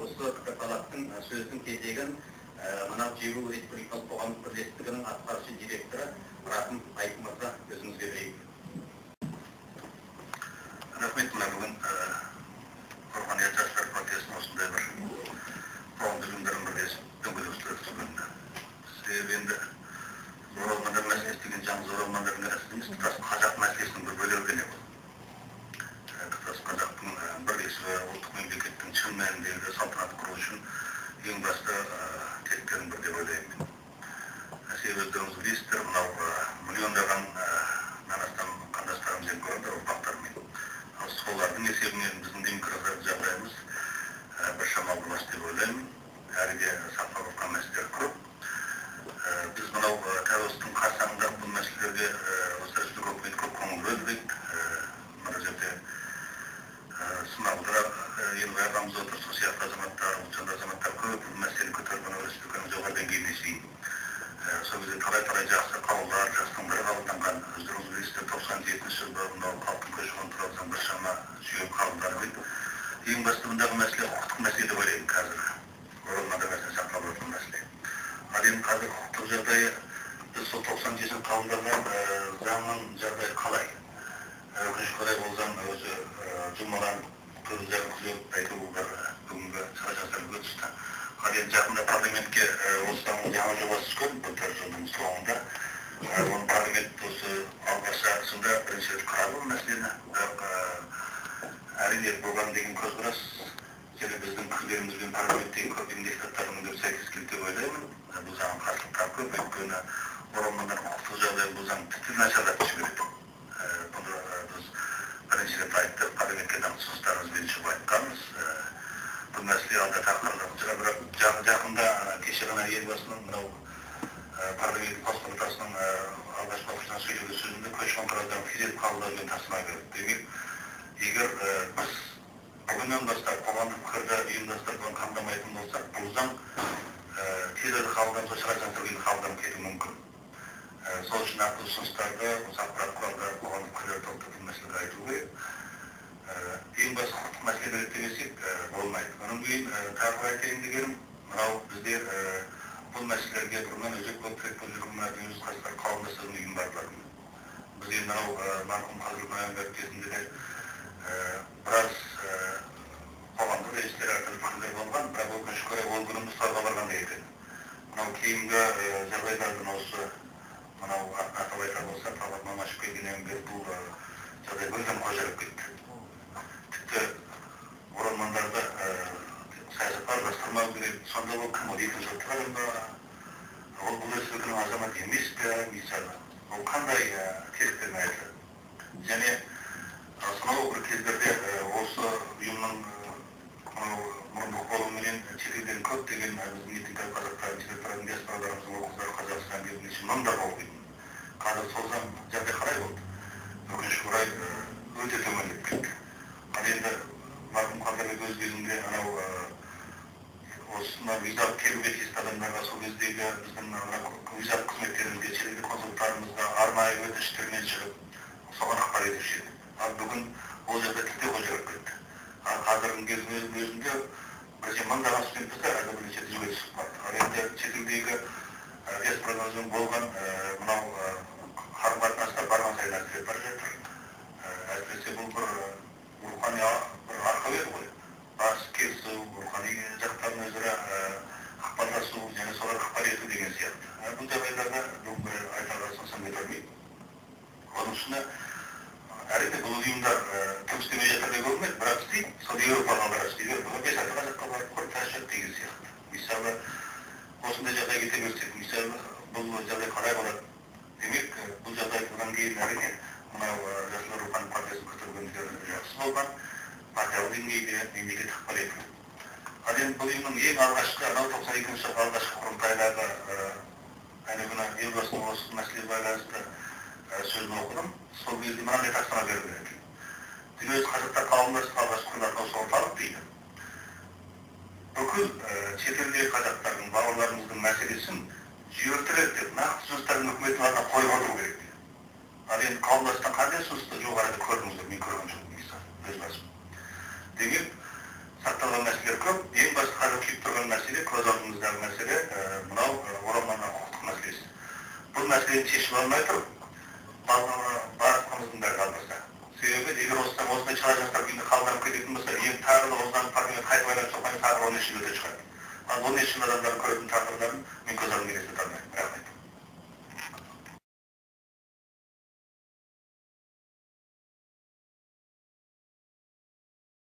Осы пікірталастың сөздің кезегін мынау Жегу республикалық қоғамдық бірлестігінің атқарушы директоры Рахым Айып мырза, өзіңізге берейік. Рахмет. Мына бүгін Руханият жастар партиясының осындай бір қоғамдық ұйымдармен бірлесіп дөңгелек үстел өткізгенде. Себебі енді оралмандар мәселесі деген жаңғыз оралмандардың ғана емес, тұтас қазақ мәселесінің бір бөлігі екен бұл. Тұтас қазақтың бірлесуі, ұлттық мемлекеттің шын мәніндегі салтанат құру үшін ең басты тетіктердің бірі деп ойлаймын мен. Себебі өздеріңіз білесіздер, мынау миллиондағаннан астам қандастарымыз енді көреді, ұрпақтармен. Ал солардың есебінен біздің демократиялық жағдайымыз біршама болмас деп ойлаймын. Әрі де сақталып жатқан мәселелер көп. Біз мынау тәуелсіздіктің қарсаңында бұл мәселелерге осы республика үкіметі көп көңіл бөлдік. Мына жерде Смағұл Елбай ағамыз отыр, сол сияқты азаматтар, ұлтжанды азаматтар көп бұл мәселені көтеріп, мынау республиканың жоғары деңгейіне шейін. Сол кезде талай-талай жақсы қаулылар, жақсы заңдар қабылданған. Өздеріңіз білесіздер, 97 жылы мынау халықтың көші-қон туралы заң біршама жүйелі қабылданып еді. Ең басты бұндағы мәселе құқықтық мәселе деп ойлаймын қазір. Оралмандар мәселесі сақталып жатқан мәселе. Ал енді қазір құқықтық жағдайы, біз сол 97 жылы қабылданған заңның жағдайы қалай? Өкінішке орай ол заң өзі жұмаланып, көзі күзеп, әйтеуір бір бүгінгі сара түсті. Ал енді жақында парламентке осы заңның жаңа жобасы түскен, былтыр жылдың соңында. Оны парламент осы алғашқы сында бірінші рет қарады бұл мәселені. Бірақ әрине бұған деген көзқарас және біздің пікірлеріміз бен парламенттегі көптеген депутаттардың мүлдем сәйкес келді деп ойлаймын. Бұл заңға қарсылықтар көп, өйткені оралмандардың құқықтық жағдайын бұл заң тіпті нашарлатып жібереді. Бұны біз бірінші рет айттық, парламентке нақты ұсыныстарымызбен шығып айтқанбыз. Бұл мәселе алда тағы қаралатын шығар, бірақ жақында кеше ғана Елбасының мынау парламент бас палатасының алғашқы отырысында сөйлеген сөзінде көші-қон туралы заң тездетіп қабылдау жөнінде тапсырма берді. Демек, егер біз бүгіннен бастап қоғамдық пікірді ұйымдастырып оны қамдамайтын болсақ, бұл заң тез арада қабылданып, сол заң түрінде қабылданып кетуі мүмкін. Сол үшін нақты ұсыныстарды осы ақпарат құралдары, қоғамдық пікірлер топтап бұл мәселеге айту керек. Ең басты құқықтық мәселені реттемесек болмайды. Одан кейін тағы бір айтайын дегенім, мынау бізде бұл мәселелерге бұрыннан өзек болып тірек болып жүрген мына Дүниежүзілік қазақтар қауымдастығының ұйымы бар болатын. Біз енді мынау марқұм Қазылбек Мамбетов кезінде де біраз қоғамдық рейстер, әртүрлі пікірлер болған, бірақ өкінішке орай ол күніміз тауға барғандай екен. Мынау кейінгі жағдайлардың осы мынау атап айтар болсақ, Талғат Мамашев келгеннен бері бұл жағдай мүлдем қожырап кетті. Тіпті оралмандарды саясатқа араластырмау керек. Сонда ол кім, ол екінші ұлттық адам ба? Ол бұл республиканың азаматы емес пе? Мысалы, ол қандай тетіктермен айтылады? Және сонау бір кездерде осы ұйымның мұрындық болуыменен шетелден көптеген біздің этникалық қазақтар, шетелде тұратын диаспораларымыздың ұл-қыздары Қазақстанға келіп неше мыңдап болып кетті. Қазір сол заң жағдай қалай болды? Өкінішке орай өте төмендеп кетті. Ал енді марқұм Қалдырбек өз кезінде анау осына виза келуге тиісті адамдарға сол кездегі біздің виза қызметтерімізге, шетелдік консулдықтарымызға арнайы өтініштермен шығып, соған ықпал етуші еді. Ал бүгін ол жерде тіпті қожырап кетті. Ал қазіргі кездің өзінде бірнеше мыңдаған студент болса, әлі бірнеше жүзге түсіп қалды. Ал енді шетелдегі диаспораларымызбен болған мынау қарым қатынастар барған сайын әлсіреп бара жатыр. Әсіресе бұл бір рухани бір арқау еді ғой. Бас келісу, рухани жақтан өзара ықпалдасу және соларға ықпал ету деген сияқты. Бұл жағдайларда бүгін айтарға сын көтермейді. Оның үстіне әрине бұл ұйымдар түк істемей жатыр деп көрінеді, бірақ істейді. Сол Еуропаға барып істейді, Еуропаға 5-6 қазаққа барып құрылтай ашады деген сияқты. Мысалы, осындай жағдай кете берсек, мысалы, бұл жағдай қалай болады? Демек, бұл жағдай бұдан кейін әрине мынау Жастар рухани партиясын көтергендер жақсы болған, партиялық деңгейде мемлекет ықпал ету. Ал енді бұл ұйымның ең алғашқы, анау 92 жылғы алғашқы құрылтайдағы әне күні Елбасының осы мәселеге байланысты сөзін оқыдым. Сол кезде мынандай тапсырма берілген екен. Дүниежүзілік қазақтар қауымдастығы алғашқы құрылатын осы орталық дейді. Бүкіл шетелдегі қазақтардың, бауырларымыздың мәселесін жүйелі реттеп, нақты ұсыныстарын үкіметтің алдына қойып отыру керек дейді. Ал енді қауымдастықтан қандай ұсынысты жоғарыда көрдіңіздер, мен көрген жоқпын, мысалы, өз басым. Демек, Сақталған мәселелер көп. Ең басты қазір күйіп тұрған мәселе, көз алдымыздағы мәселе, мынау оралманның құқықтық мәселесі. Бұл мәселені шешіп алмай тұрып, барлығымыздың бәрі қалмаса. Себебі егер осындай шала жастар күйінде қалдырып кететін болса, енді тағы да осыдан парламент қайтып айналып соққан тағы 13 жыл өте шығады. Ал 13 жыл адамдардың көретін тағдырларын мен көз алдыма елестете алмаймын.